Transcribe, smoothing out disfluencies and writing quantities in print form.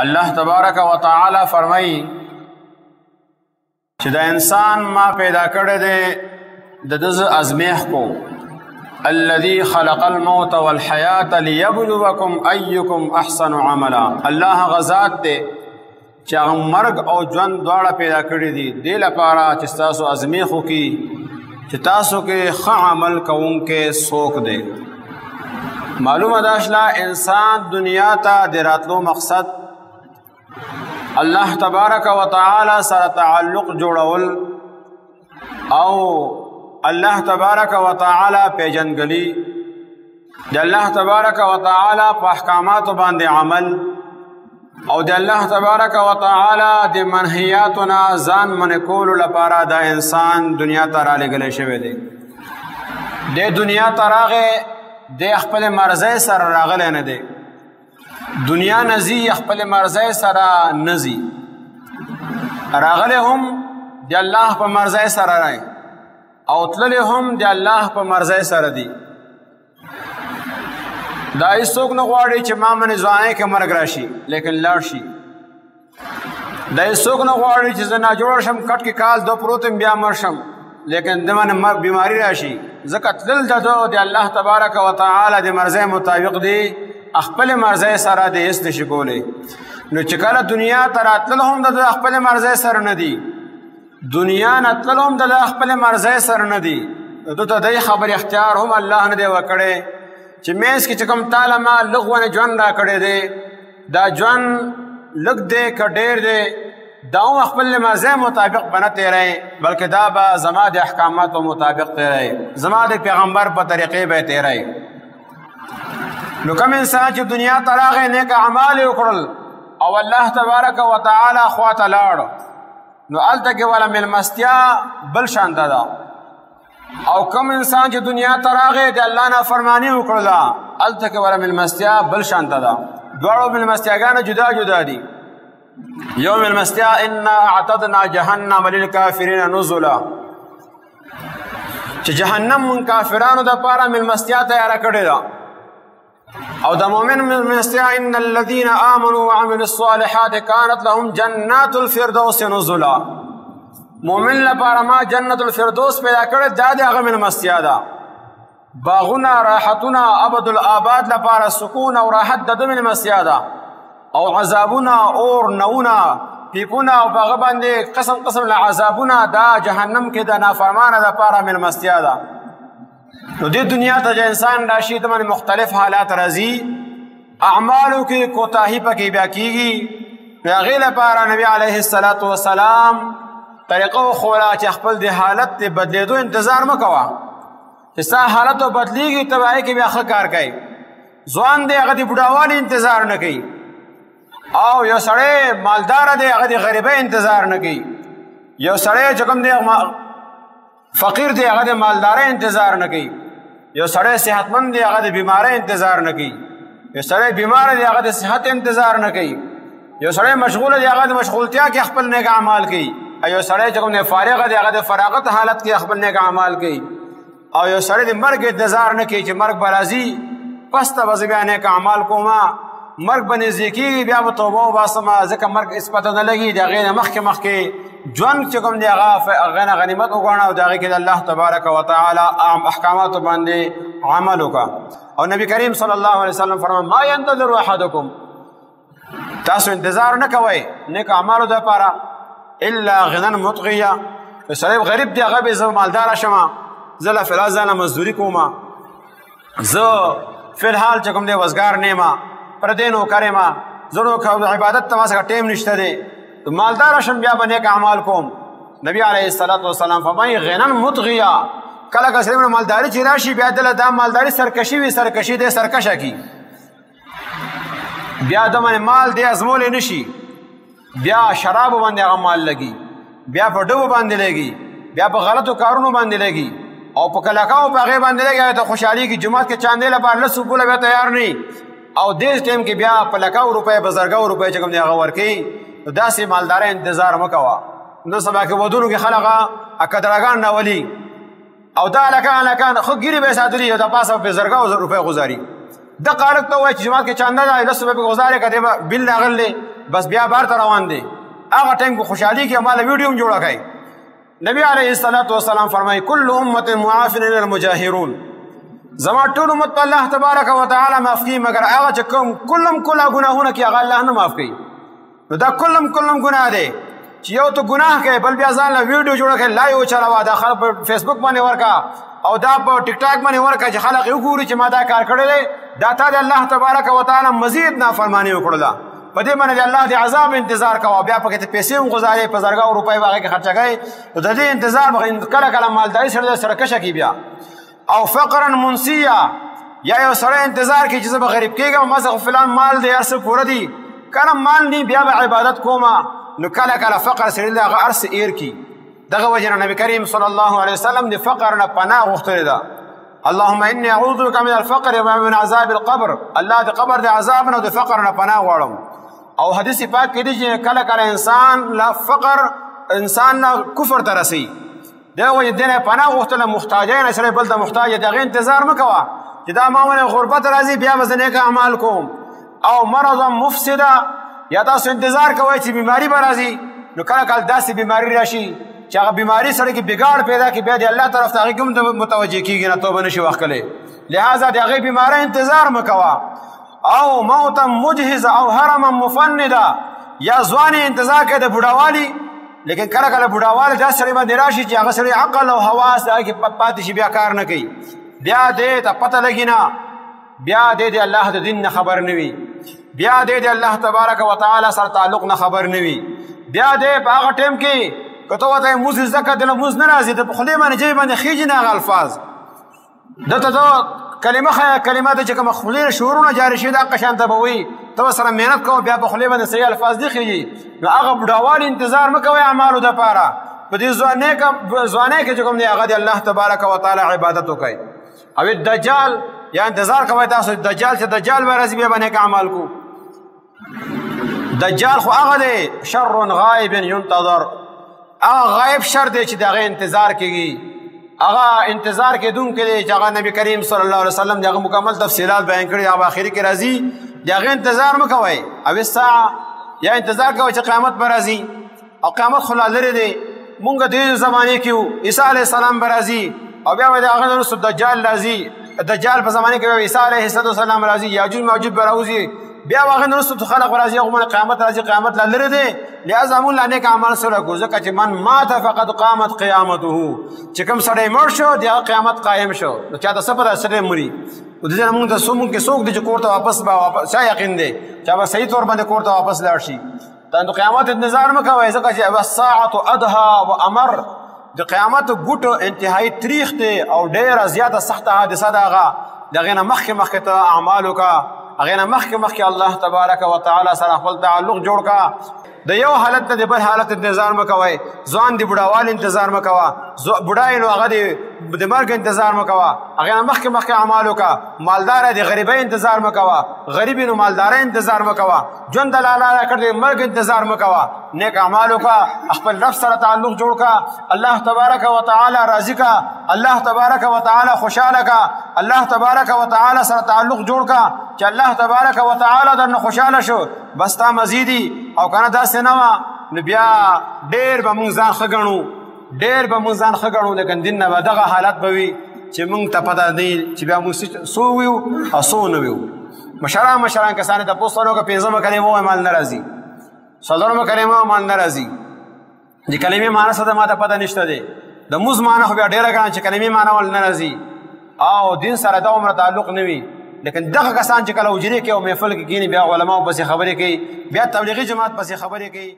الله تبارک و تعالی فرمایي چې دا انسان ما پیدا کړی دی د ده ازمیښت کو. الذي خلق الموت والحیات لیبلوکم ایکم احسن عملا. الله هغه ذات دی چې هغه مرګ او ژوند دواړه پیدا کړي دي، دې لپاره چې ستاسو ازمیښت وکړي چې تاسو کې ښه عمل کوونکی څوک دی. معلومه ده شله انسان دنیا ته د راتلو مقصد الله تبارک و تعالی سره تعلق جوړول او الله تبارک و تعالی پیژندګلي، د الله تبارک و تعالی په احکاماتو باندې عمل او د الله تبارک و تعالی د منهیاتو نه ځان منع کولو لپاره دا انسان دنیا ته رالیږلی شوی دی. د دنیا ته راغی، د خپل مرضی سره راغلی نه دی. دنیا نزی خپل مرضی سره نزی، راغلی هم د الله په مرضی سره راغی او تللی هم د الله په مرضی سره دی. دا هیڅوک نه غواړي چې ما منې ځوانۍ کې مرګ راشي لیکن لاړ شي. دا هیڅوک نه غواړي چې زه ناجوړ شم، کټ کې کال دوه پروت یم بیا مړ شم، لیکن د منې مرګ بیماری راشي. ځکه تلل د ده د الله تبارک و تعالی د مرضی مطابق دی، خپل مرضی سره دی هېڅ نشي کولی. نو چې کله دنیا ته راتلل هم د ده خپل مرضی سره نه دی، دنیا نه تلل هم د ده خپل مرضی سره نه دی، ده ته دې خبرې اختیار هم الله نه دی ورکړی چې منځ کې چې کوم تاله ما لږ ونې ژوند راکړی دی، دا ژوند لږ دی که ډېر دی، دا هم خپل مرضی مطابق به نه تېری، بلکې دا به زما د احکاماتو مطابق تېری، زما د پیغمبر په طریقې به تېری. نو کوم انسان چې دنیا ته راغی، نیک اعمال یې وکړل او الله تبارک و تعالی خواته لاړ، نو هلته کې والا مېلمستیا بل شان ده. او کوم انسان چې دنیا ته راغی، د الله نافرماني وکړله، هلته کې والا مېلمستیا بل شان ده. دواړو مېلمستیاګانې جدا جدا دي. یو مېلمستیا انا اعتدنا جهنم للکافرین نزلا، چې جهنم مونږ کافرانو دپاره مېلمستیا تیاره کړې ده. او د مؤمن مېلمستیا ان الذین آمنوا وعملوا الصالحات كانت لهم جنات الفردوس نزلا. مؤمن لپاره ما جنت الفردوس پیدا کړې، دا د هغه مېلمستیا ده. باغونه، راحتونه، ابد الآباد لپاره سکون او راحت د ده مېلمستیا ده. او عذابونه، اور نوونه، پیپونه او په هغه باندې قسم قسم له عذابونه، دا جهنم کې د نافرمانه دپاره مېلمستیا ده. نو دې دنیا ته چې انسان راشي، د باندې مختلف حالات راځي، اعمالو کې کوتاهي پکې بیا کېږي. نو هغې لپاره نبي علیه الصلاة والسلام طریقه وښوله چې خپل د حالت د بدلېدو انتظار مه کوه، چې ستا حالت بدلېږي ته به هغې کې بیا ښه کار کوي. ځوان دی هغه د بوډاوالي انتظار نه کوي، او یو سړی مالداره دی هغه د غریبۍ انتظار نه کوي، یو سړی چې کوم دی فقیر دی هغه د مالدارۍ انتظار نه کوي، یو سړی صحتمند دی هغه د بیمارۍ انتظار نه کوي، یو سړی بیمار دی هغه د صحت انتظار نه کوي، یو سړی مشغول دی هغه د مشغولتیا کې خپل نیک اعمال کوي، او یو سړی چې کوم دی فارغ دی هغه د فراغت حالت کې خپل نیک اعمال کوي، او یو سړی د مرګ انتظار نه کوي چې مرګ به راځي پس ته به زه بیا نیک اعمال کوم، مرګ به نږدې کېږي بیا به توبه وباسم، ځکه مرګ هېڅ پته نه لګي. د هغې نه مخکې مخکې ژوند چې کوم دی هغه نه غنیمت وګڼه او د هغې کې د الله تبارک و تعالی عام احکاماتو باندې عمل وکړه. او نبی کریم صلی الله علیه وسلم فرمایي ما ینتظر احدکم، تاسو انتظار نه کوئ نیک اعمالو دپاره الا غنا مطغیه. سړی غریب دی هغه به زه مالداره شم، زه له فی الحال ځانه مزدوري کوم، زه فی الحال چې کوم دی وزګار نه یم، پردی نوکر یم، زه نو عبادت ته ما څخه ټایم نشته دی، مالدار شم بیا به نیک اعمال کوم. نبی علیه الصلاة والسلام فرمایي غنا مطغیه، کله که سړی مالداري چې راشي بیا دله دا مالداري سرکشي وي، سرکشي دی سرکشه کي، بیا د باندې مال دی ازمولی نه شي، بیا شرابو باندې هغه مال لګي، بیا په ډبو باندې لګي، بیا په غلطو کارونو باندې لګي، او په کلاکاو په هغې باندې لګي، هغې ته خوشحالېږي. جومات کې چاندې لپاره لس روپو له بیا تیار نه، او دې ټایم کې بیا په لکاو روپۍ په زرګاو روپۍ چې کوم دی هغه ورکوي. نو داسې مالدارۍ انتظار مه کوه. نو سبا کې ودونو کې خلک کدرګان راولي او دا هلکان هلکان ښه ږیرې به یې ساتلي او د پاسه په زرګاو روپۍ غوزاري. دغه هلک ته وایي چې جومات کې چانده ده، لس روپۍ پکې غوزارې که دی به بیل راغلی دی، بس بیا بار ته روان دی. هغه ټایم کې خوشحالي کې مال ویډیو هم جوړه کړئ. نبی علیه الصلاة والسلام فرمایي کل امة معاف الا المجاهرون، زما ټول امت په الله تبارک وتعالی معاف کوي، مګر هغه چې کوم کلم کله ګناهونه کوي هغه الله نه معاف کوي. نو دا کلم کلم ګناه دی چې یو ته ګناه کوي بل بیا ځان له ویډیو جوړه کړي، لایو وچلوه، دا خلک په فیسبوک باندې ورکړه او دا په ټیک ټاک باندې ورکړه چې خلک یې وګوري چې ما دا کار کړی دی. دا تا د الله تبارک وتعالی مزید نافرماني وکړله، په دې باندې د الله د عذاب انتظار کوه، بیا پکې ته پیسې هم ګزارې، په زرګاو روپۍ به هغې کې خرچه کوې. نو د دې انتظار به کله کله مالداري سړی سره کشه کوي بیا. او فقرا منسیه، یا یو سړی انتظار کوي چې زه به غریب کېږم، ما څخه فلان مال دی هر څه پوره دي، کله مال نی بیا به عبادت کومه. نو کله کله فقر سړی له هغه هر څه ایر کړي. دغه وجه نه نبی کریم صلی الله علیه وسلم د فقر نه پناه غوښتلې ده. اللهم اني اعوذ بك من الفقر ومن عذاب القبر، الله د قبر د عذاب نه او د فقر نه پناه غواړم. او حدیث پاک کې دی چې کله کله انسان لا فقر انسان نه کفر ته رسي، دا وجه دینه پناه غوښتله. محتاجین سره بل ته محتاج دی، هغې انتظار مه کوه چې دا ما باندې غربت راځي بیا به زه نیک اعمال کوم. او مرضا مفسده، یا تاسو انتظار کوئ چې بیماري به راځي، نو کله کله داسې بیماري راشي چې هغه بیماري سړی کې بګاړ پیدا کړي، بیا د الله طرف ته هغې کوم متوجه کېږي نه، توبه نشي وکړلی. لهذا د هغې بیمارۍ انتظار مه کوه. او موتا مجهزه او هرما مفنده، یا ځواني انتظار کوي د بوډاوالي، لیکن کله کله بوډاوالی داسې سړی باندې راشي چې هغه سړی عقل او حواس هغه کې پاتې شي، بیا کار نه کوي، بیا دې ته پته لګي نه، بیا دې د الله د دین نه خبر نه وي، بیا دې د الله تبارک وتعالی سره تعلق نه خبر نه وي، بیا دې په هغه ټایم کې که ته ورته لمونځ زده کړه، د لمونځ نه راځي، د په خولې باندې ژبې باندې خېژي نه هغه الفاظ، ده ته ته کلمه ښیه، کلمه ده چې کومه خولې شعورونه جاري شي دا قشان ته به وایي، ته ورسره محنت کوه، بیا په خولې باندې صحیح الفاظ نه خېژي. نو هغه بوډاوالي انتظار مه کوئ اعمالو دپاره، په دې ځوانۍ کې چې کوم دی هغه د الله تبارک وتعالی عبادت وکړئ. او دجال، یا انتظار کوئ تاسو دجال چې دجال به راځي بیا به نیک اعمال کوو. دجال خو هغه دی شر غایب ینتظر، هغه غایب شر دی چې د هغې انتظار کېږي، هغه انتظار کېدونکی دی چې هغه نبی کریم صلی الله علیه وسلم د هغه مکمل تفصیلات بیان کړي، هغه آخري کې راځي، د هغې انتظار مه کوئ. او الساعه، یا انتظار کوئ چې قیامت به راځي، او قیامت خو لا لرې دی، مونږ دې زمانې کې یو، عیسی علیه السلام به راځي، او بیا به د هغه نه وروسته دجال راځي، دجال په زمانې کې به عیسی علیه السلام راځي، یاجوج ماجوج به راوځي، بیا به هغه نه وروسته خلق به راځي، هغه باندې قیامت راځي، قیامت لا لرې دی. لهذا مونږ لا نیک اعمال سره کوو، ځکه چې من مات فقد قامت قیامته، چې کوم سړی مړ شو د هغه قیامت قایم شو. نو چا ته څه پته سړی مري؟ نو د دې نه مونږ ته څو مونږ کې څوک دی چې کور ته واپس به واپس، چا یقین دی چې به صحیح طور باندې کور ته واپس لاړ شي؟ دا د قیامت انتظار مه کوئ، ځکه چې الساعة ادهى وامر، د قیامت ګوټ انتهایی تریخ دی او ډېره زیاته سخته حادثه ده. هغه د هغې نه مخکې مخکې ته اعمال وکړه، هغې نه مخکې مخکې الله تبارک وتعالی سره خپل تعلق جوړ کړه. د یو حالت نه د بل حالت انتظار مه کوئ، ځوان د بوډاوالي انتظار مه کوه، بوډا یې نو هغه د مرګ انتظار مه کوه، هغې نه مخکې مخکې اعمال وکړه. مالدار د غریبۍ انتظار مه کوه، غریب یې نو مالدارۍ انتظار مه کوه، ژوند د الله کړ د مرګ انتظار مه کوه، نیک اعمال وکړه، خپل رب سره تعلق جوړ کړه، الله تبارک وتعالی راضي کړه، الله تبارک وتعالی خوشحاله کړه، الله تبارک وتعالی سره تعلق جوړ کړه چې الله تبارک وتعالی درنه خوشحاله شو، بس تا مزیدي. او که نه داسې نه وه نو بیا ډېر به مونږ ځان ښه ګڼو، ډېر به مونږ ځان ښه ګڼو، لیکن دین نه به دغه حالت به وي چې مونږ ته پته نه چې بیا مونږ څو ویو او څو نه ویو. مشران مشران کسان تپوس ورو که پنځمه کلمه ووایي مال نه راځي، څلورمه کلمه مال نه راځي، د کلمې معنی څه ده ما ته پته نشته دی، د موز معنی خو بیا ډېره ګڼه چې کلمې معنی ول نه راځي او دین سره دا عمره تعلق نه وي. لیکن دغه کسان چې کله حجرې کې او محفل کې کښېني بیا علماو پسې خبرې کوي، بیا تبلیغي جماعت پسې خبرې کوي.